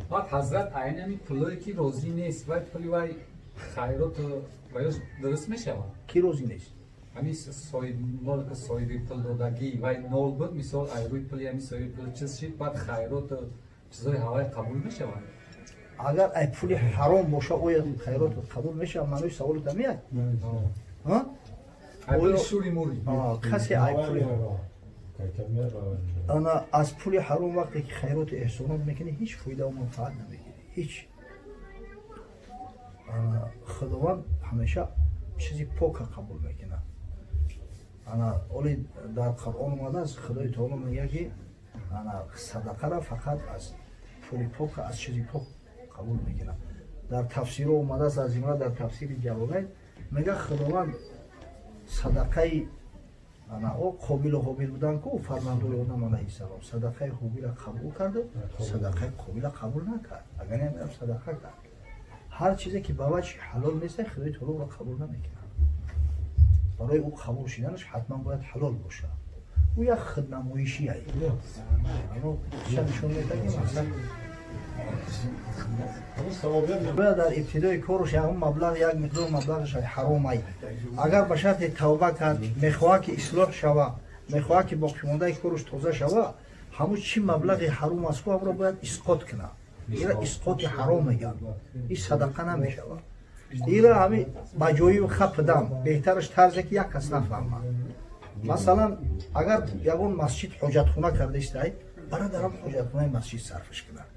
Баъд, ҳазрат, айни ҳамин пулое ки розӣ нест, вай пули вай хайроту ваёш дуруст мешавад? Ки розӣ нест? Ҳамин соҳиби мол, соҳиби пул додагӣ, вай нол буд, мисол, ай рӯи пули ҳамин соҳиби пул чиз шид, баъд хайроту чизои ҳавай қабул мешавад? Агар ай пули ҳаром боша, оя хайрот қабул мешавад? Маънои саволата меяд? Ай пули шури мури. Касе ай пули, ана, аз пули ҳаром вақте ки хайроту эҳсонот мекунӣ, ҳеҷ фоидаву манфаат намегирӣ, ҳеҷ. Худованд ҳамеша чизи пока қабул мекунад. Ана, оли дар Қуръон омадааст, Худои таоло мегӯяд, ки ана садақара фақат аз пули пока, аз чизи пок қабул мекунад. Дар тафсиро омадааст, аз ҷумла дар тафсири Ҷалолайн мегӯяд, Худованд садақаи, ана, о Қобилу Ҳобил будан ку, фарзандои Одам алайҳиссалом, садақаи Ҳобила қабул карду садақаи Қобила қабул накард. Агар намедам садақа кард, ҳар чизе ки ба ваҷҳи ҳалол нест, Худои таоло ӯро қабул намекунад. Барои ӯ қабул шуданаш ҳатман бояд ҳалол бошад. Ӯ як худнамоишӣ ай нишон медиҳад, ки мақсад бояд дар ибтидои корш ягон маблағ, як миқдор маблағаш ҳаром ай, агар ба шарти тавба кард, мехоҳад, ки ислоҳ шава, мехоҳад, ки боқимондаи корш тоза шава, ҳамун чӣ маблағи ҳаром аст, ҳамро бояд исқот кунад. Ира исқоти ҳаром мегӯянд. Ин садақа намешавад. Ира ҳами ба ҷои хапдам беҳтараш тарзе, ки як кас нафаҳмад. Масалан, агар ягон масҷид ҳоҷатхона кардаистай, барадарам ҳоҷатхонаи масҷид сарфаш кунад.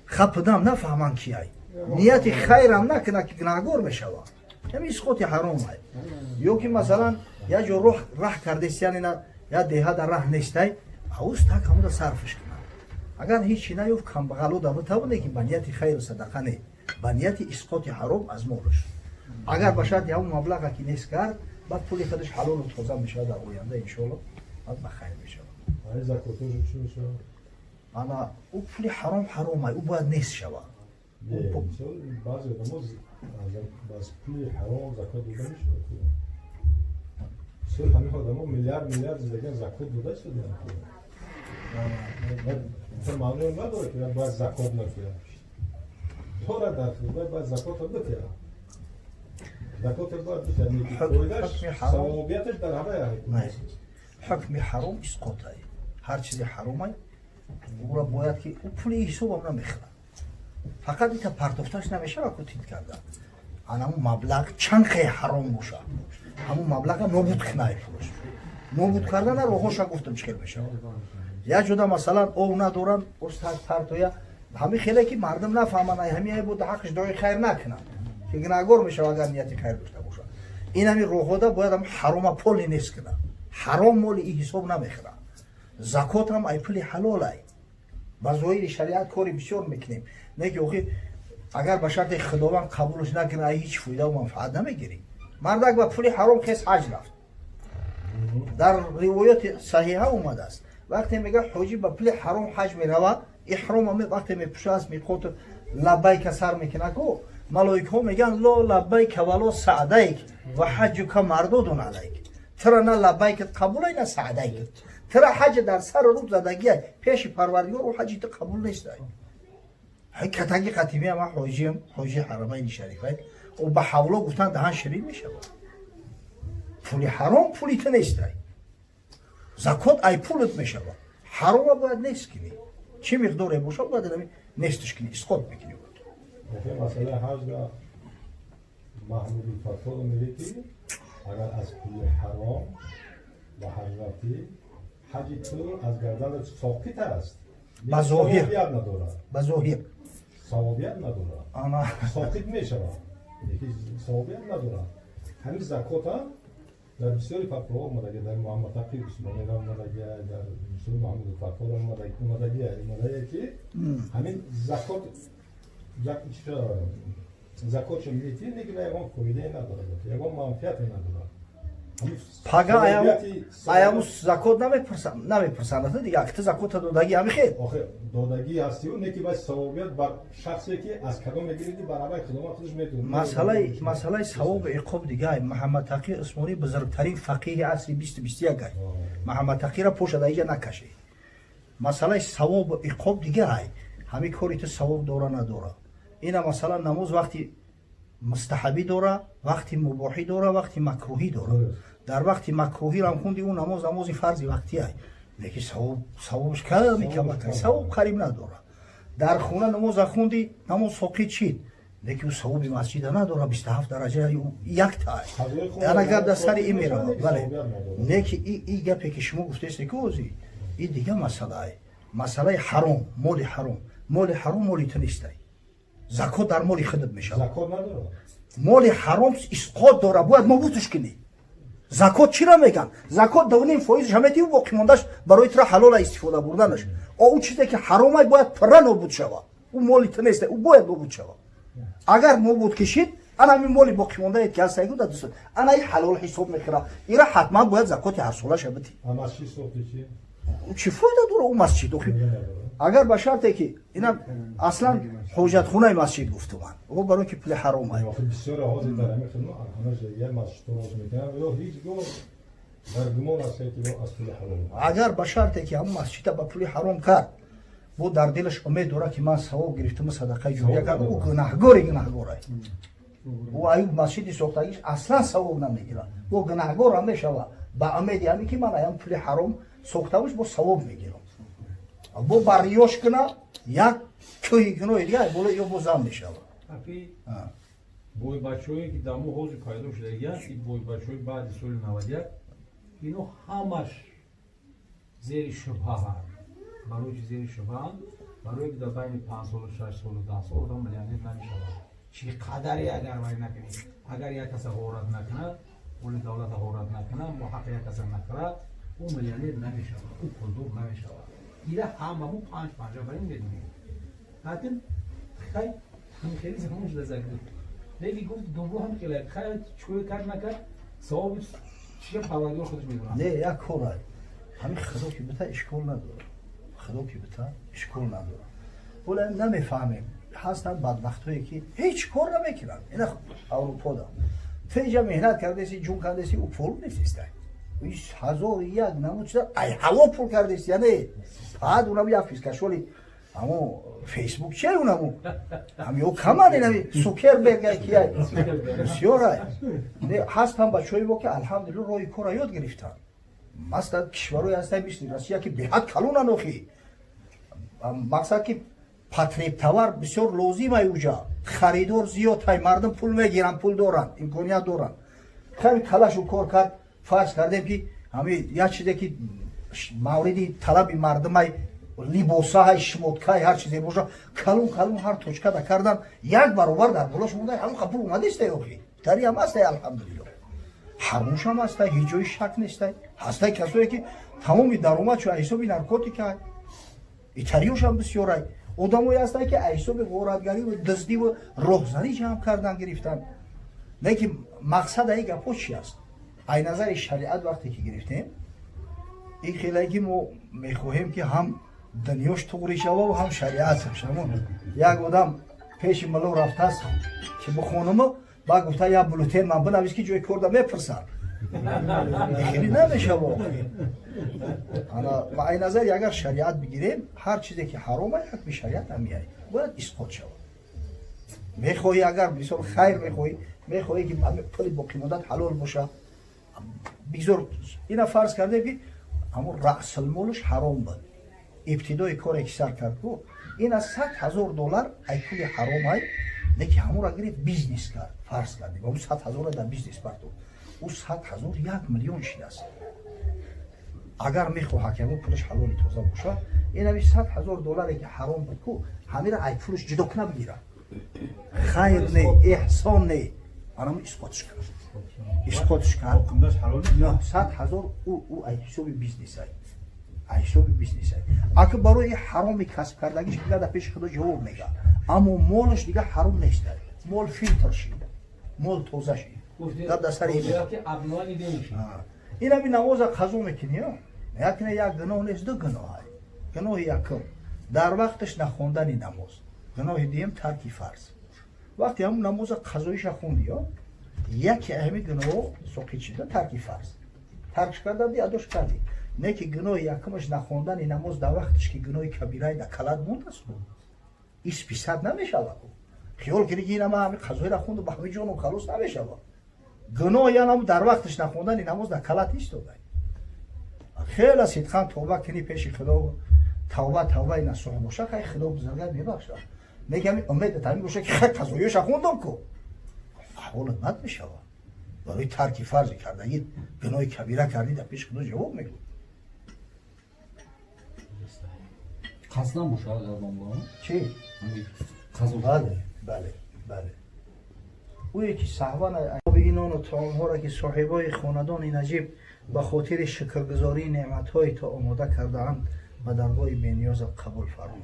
Хапдам нафаҳманд кияй, нияти хайрам накунад, ки гунаҳгор мешавад. Ҳами исқоти ҳаром ай. Ё ки, масалан, як ҷо роҳ раҳ кардаист, яъне як деҳа дар раҳ нестай, ауз так ҳамуда сарфаш кунад. Агар ҳечи наёфт, камбағало да битавоне, ки ба нияти хайру садақа не, ба нияти исқоти ҳаром аз молаш. Агар ба шарти ҳамон маблаға ки нест кард, баъд пули худаш ҳалолу тоза мешавад дар оянда, иншоалло, баъд ба хайр мешавад. Ана, ӯ пули ҳаром ҳаромай, ӯ бояд нест шавад. Баъзе одамо аз пули ҳаром закот дода мешавад. Мисол, ҳамин одамо миллиард миллиард зиндагиан, закот дода истодианд. Маъное надорад, ки бояд закот накунад. Дорад дар бояд закота битиҳад, закота бояд битиҳад, фоидаш, савобияташ дар ҳамаи. Ҳукми ҳаром исқотай. Ҳар чизи ҳаромай, ӯра бояд ки ӯ пули ҳисобам намехӯрад, фақат ита партофташ намешавад. Ку тит карда, анаму маблағ чанд хе ҳаром боша, ҳамун маблаға нобуд кунай. Пулаш нобуд кардана роҳоша гуфтам, чӣ хел мешавад. Як ҷода, масалан, ов надоранд, партоя, ҳамин хеле ки мардум нафаҳманд, ай ҳамин буд, ҳаққиш дуои хайр накунанд, ки гунаҳгор мешава, агар нияти хайр дошта бошад. Ин ҳамин роҳода бояд ҳам ҳарома поли нест кунад. Ҳаром моли и ҳисоб намехӯрад. Закот ҳам ай пули ҳалолай. Ба зоҳири шариат кори бисёр мекунем, не ки охир агар ба шарти Худованд қабулш накунад, ай ҳеҷ фоидаву манфаат намегирӣ. Мардак ба пули ҳаром хес ҳаҷ рафт. Дар ривоёти саҳиҳа омадааст, вақте мега ҳоҷӣ ба пули ҳаром ҳаҷ меравад, иҳрома вақте мепӯша, аз миқоту лаббайка сар мекунад ку, малоикҳо мегӯянд: "Ло лаббайка вало саъдайк ва ҳаҷука мардудун алайк". Тира на лаббайкат қабулай, на саъдайк. Тира ҳаҷ дар сару рӯ задагиай, пеши Парвардигор ӯ ҳаҷи ту қабул нестай. Катаги қатимия, ман ҳоҷиам, ҳоҷи Ҳарамайни Шарифай. Ӯ ба ҳавло гуфтан, даҳан ширин мешавад. Пули ҳаром пули ту нестай. Закот ай пулат мешавад. Ҳарома бояд нест кунӣ, чӣ миқдоре бошад, бояд нестш кунӣ, исқот мекунӣ. Масъалаи ҳаҷ Маҳмуди Фатво мегӯяд, ки агар аз пули ҳаром ба ҳаҷ рафтӣ, ҳаҷи ту аз гарданат соқит аст. Ба зоҳир. Савобият надорад. Ба зоҳир. Савобият надорад. Ана. Соқит мешавад, лекин савобият надорад. Ҳамин закота дар бисёри фатвоҳо омадаги, дар Муҳаммад Тақи Усмонира омадаги, дар бисёри Маҳмуди Фатвора омадагие, ки ҳамин закот закотшо метиҳ, лекин ягон фоидае надорад, ягон манфиате надорад. Пага аяму закот намепурсанд дига, акта закота додагӣ ҳами хел. Охе, додагӣ ҳастиу, не ки бай савобият бар шахсе, ки аз кадом мегириди, барабай Худованд худаш медонад. Масъалаи савобу иқоб дига. Муҳаммад Тақи Усмонӣ бузургтарин фақиҳи асри 20-21 ай. Муҳаммад Тақира поша дар иҷа накаше. Масъалаи савобу иқоб дига ай. Ҳамин кори ту савоб дора, надора. Ина, масалан, намоз вақти мустаҳабӣ дора, вақти мубоҳӣ дора, вақти макрӯҳӣ дора. Дар вақти макрӯҳирам хунди, ӯ намоз намози фарзи вақтиай, лекин савобш ками камака, савоб қариб надора. Дар хона намоза хунди, намоз соқит шид, лекин ӯ савоби масҷида надора, 27 дараҷа яктай. Ана гап дар сари ин меравад, бале. Неки и гапе ки шумо гуфтесте, ки ози и дига масъалае, масъалаи ҳаром, моли ҳаром. Моли ҳаром моли ту нестай, закот дар моли худат мешавад. Моли ҳаром исқот дора, бояд нобудш кунӣ. Закот чира меган? Закот 2,5 фоизаш ҳамети, боқимондаш барои тура ҳалола истифода бурданаш. Ӯ чизе ки ҳаромай, бояд пурра нобуд шавад. Ӯ моли ту неста, ӯ бояд нобуд шавад. Агар нобуд кишид, ана ҳамин моли боқимондае ки ҳаста, ана и ҳалол ҳисоб мехӯра. Ира ҳатман бояд закоти ҳарсолаша битӣ. Чӣ фоида дора ӯ масҷид? Агар ба шарте ки ина аслан ҳоҷатхонаи масҷид гуфтуман, ӯ барои ки пули ҳаром. Бисёр ҳозир дар ҳамин хидмат ҳамаш як масҷид мекунанд ё ҳеҷ гоҳ дар гумон аст, ки аз пули ҳаром. Агар ба шарте ки ҳамон масҷида ба пули ҳаром кард, бо дар дилаш умед дорад, ки ман савоб гирифтаму садақаи ҷория кардам, ӯ гунаҳгори гунаҳгорай. Ӯ аюб масҷиди сохтагиш аслан савоб намегирад, бо гунаҳгор ҳам мешавад. Ба умеди ҳамин ки ман аям пули ҳаром сохтамуш, бо савоб мегирам, бо ба риёш куна, як кӯҳи гуноҳи дига боло ё бо зам мешавад. Бойбачаҳое ки дар мо ҳозир пайдо шудагиянд, ин бойбачаҳои баъди соли 91, ино ҳамаш зери шубҳаанд. Барои чи зери шубҳаанд? Барое ки дар байни 5 солу, 6 солу, 10 сол одам миллионер намешавад. Чӣ қадаре агар вай накунӣ, агар як каса ғорат накунад, пули давлата ғорат накунад, мо ҳаққи як каса накунад, ӯ миллионер намешавад, ӯ пулдор намешавад. Ира ҳамаму панҷ панҷа бар ин медонем. Ҳатин хай, хеле замон шуда зак. Лекин гуфт, дунбо ҳам хеле хай, чикор кард, накард, савоби чиша Парвардигор худаш медонад. Не, як корай, ҳамин худо ки бита, ишкол надорад. Худо ки бита, ишкол надорад. Вале намефаҳмем, ҳастанд бадбахтое ки ҳеҷ кор намекунанд. Ина Аврупода ту иҷа меҳнат кардеси, ҷун кардеси, ӯ пул мефистай, ҳазору як намуд чиза, ай ҳаво пул кардеси. Яъне баъд унам як фискашоли амо Фейсбук че, унаму ҳамё каман, инами Сукерберг кияй, бисёрай. Не, ҳастанд бачаҳои мо ки, алҳамдулилла, роҳи корра ёд гирифтанд. Масалан, кишварҳое ҳастанд, мисли Россия, ки беҳад калонан охи. Мақсад ки потребтовар бисёр лозим ай, уҷа харидор зиёд ай, мардум пул мегиранд, пул доранд, имконият доранд. Хами калашу кор кард, фарз кардем, ки ҳами як чизе ки мавриди талаби мардумай, либосаҳай, шмоткай, ҳар чизе боша, калон калон ҳар точкада кардан, як баробар дар болош монда, ҳамон пул омадистай охи. Тари ҳам ҳастай, алҳамдулилло, ҳармушам ҳастай, ҳеҷ ҷои шак нестай. Ҳастай касое ки тамоми даромадшо аз ҳисоби наркотика, итариёшам бисёрай. Одамое ҳастанд, ки аз ҳисоби ғоратгариву дуздиву роҳзанӣ ҷамъ кардан гирифтанд. Лекин мақсад аи гапҳо чи аст? Ай назари шариат вақте ки гирифтем, ин хеле ки мо мехоҳем, ки ҳам дунёш туғри шава, ҳам шариат шавон. Як одам пеши мулло рафтааст, ки бихонуму, баъд гуфта: «Як бюллетен ман бинавис, ки ҷои корда мепурсад». Хеле намешава. Ана ай назари агар шариат бигирем, ҳар чизе ки ҳаром ай, ҳукми шариат ҳамияй, бояд исқот шавад. Мехоҳӣ, агар мисол хайр мехоҳӣ, мехоҳӣ, ки пули боқимондат ҳалол боша, бигзор. Ина фарз кардем, ки ҳамон раъсулмолш ҳаром буд, ибтидои коре ки сар кард ку, ин аз 100 000 доллар ай пули ҳаром ай, лекин ҳамонро гирифт, бизнес кард. Фарз кардем, ҳамон 100 000-ро дар бизнес партофт, ӯ 100 000 1 миллион шидааст. Агар мехоҳад, ки ҳамон пулаш ҳалоли тоза бошад, инами 100 000 долларе ки ҳаром буд ку, ҳамира ай пулаш ҷудо куна бигирад, хайр не, эҳсон не, анамн исқотш кард, исқотш кард. 900 000 ӯ ай ҳисоби бизнесай, ай ҳисоби бизнесай. Ака, барои ҳароми касб кардагиш дига дар пеши Худо ҷавоб мега, аммо молаш дига ҳаром нестай, мол филтр шид, мол тоза шид. Гап дар сари ин ҳами намоза қазо мекунӣ, як не, як гуноҳ нест, ду гуноҳ. Гуноҳи якум — дар вақташ нахондани намоз, гуноҳи дуюм — тарки фарз. Вақте ҳамун намоза қазоиша хунди, яке ҳами гуноҳо соқит шида. Тарки фарз таркш кардади, адош кардӣ. Не ки гуноҳи якумаш нахондани намоз дар вақташ, ки гуноҳи кабирай дар калат мондааст. Ин списать намешавад. Хиёл кунӣ, ки ина ман ҳами қазоира хунду, ба ҳами ҷону халос намешавад. Гуноҳ янам дар вақташ нахондани намоз дар калат истодай. Хеле сидқан тавба кунӣ пеши Худо, тавба тавбаи насӯҳ боша, хай, Худо бузурга мебахшад. Мегами, умедат ҳамин боша, ки хай, қазоёша хондам ку, аҳволат бад мешавад. Барои тарки фарзи кардагӣ гуноҳи кабира кардӣ, дар пеши Худо ҷавоб мегӯ. Қасдан бошад, агар домла? Чӣ? Қазо. Бале, ӯе ки саҳван оби инону таомҳоро, ки соҳибои хонадони наҷиб ба хотири шукргузории неъматҳои то омода кардаанд, ба даргоҳи бениёзат қабул фармо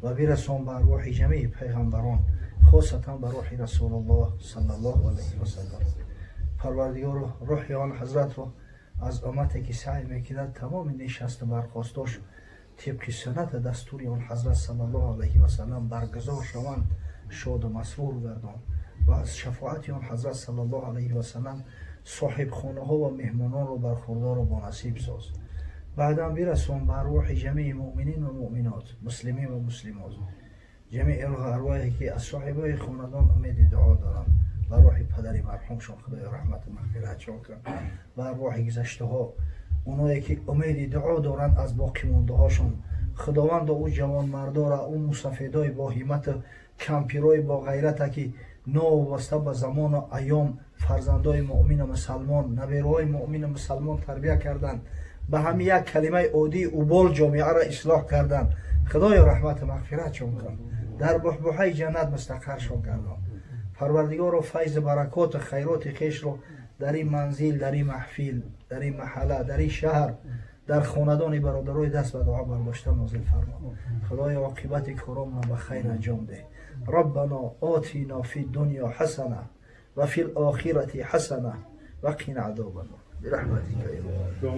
ва бирасон ба арвоҳи ҷамеи пайғамбарон, хосатан ба рӯҳи Расулуллоҳ саллаллоҳу алайҳи васаллам. Парвардигоро, рӯҳи он ҳазратро аз уммате, ки саъй мекунад тамоми нишасту бархостош тибқи суннати дастури он ҳазрат саллаллоҳу алайҳи васаллам баргузор шаванд, шоду масрур гардон ва аз шафоати он ҳазрат саллаллоҳу алайҳи васаллам соҳибхонаҳо ва меҳмононро бархурдору бонасиб соз. Баъдан бирасон ба арвоҳи ҷамеи муъминин ва муъминот, муслимин ва муслимот, ҷамеи арвоҳе, ки аз соҳибои хонадон умеди дуо доранд. Ба рӯҳи падари марҳумшон, Худои, раҳмату мағфиратшон кун. Ба арвоҳи гузаштаҳо, оное ки умеди дуо доранд аз боқимондаҳошон. Худовандо, ӯ ҷавонмардора, ӯ мусафедои бо ҳиммату кампирои бо ғайрата, ки новобаста ба замону айём фарзандои муъмину мусалмон, набераҳои муъмину мусалмон тарбия карданд, ба ҳами як калимаи оддии убол ҷомеаро ислоҳ карданд, Худоё, раҳмату мағфиратшон кун, дар буҳбуҳаи ҷаннат мустақаршон гардон. Парвардигоро, файзу баракоту хайроти хешро дар ин манзил, дар ин маҳфил, дар ин маҳалла, дар ин шаҳр, дар хонадони бародарои даст ба дуо бардошта нозил фармо. Худоё, оқибати коромона ба хайр анҷом деҳ. ربنا آتنا في الدنيا حسنة وفي الآخرة حسنة وقنا عذاب النار برحمتك يا رب.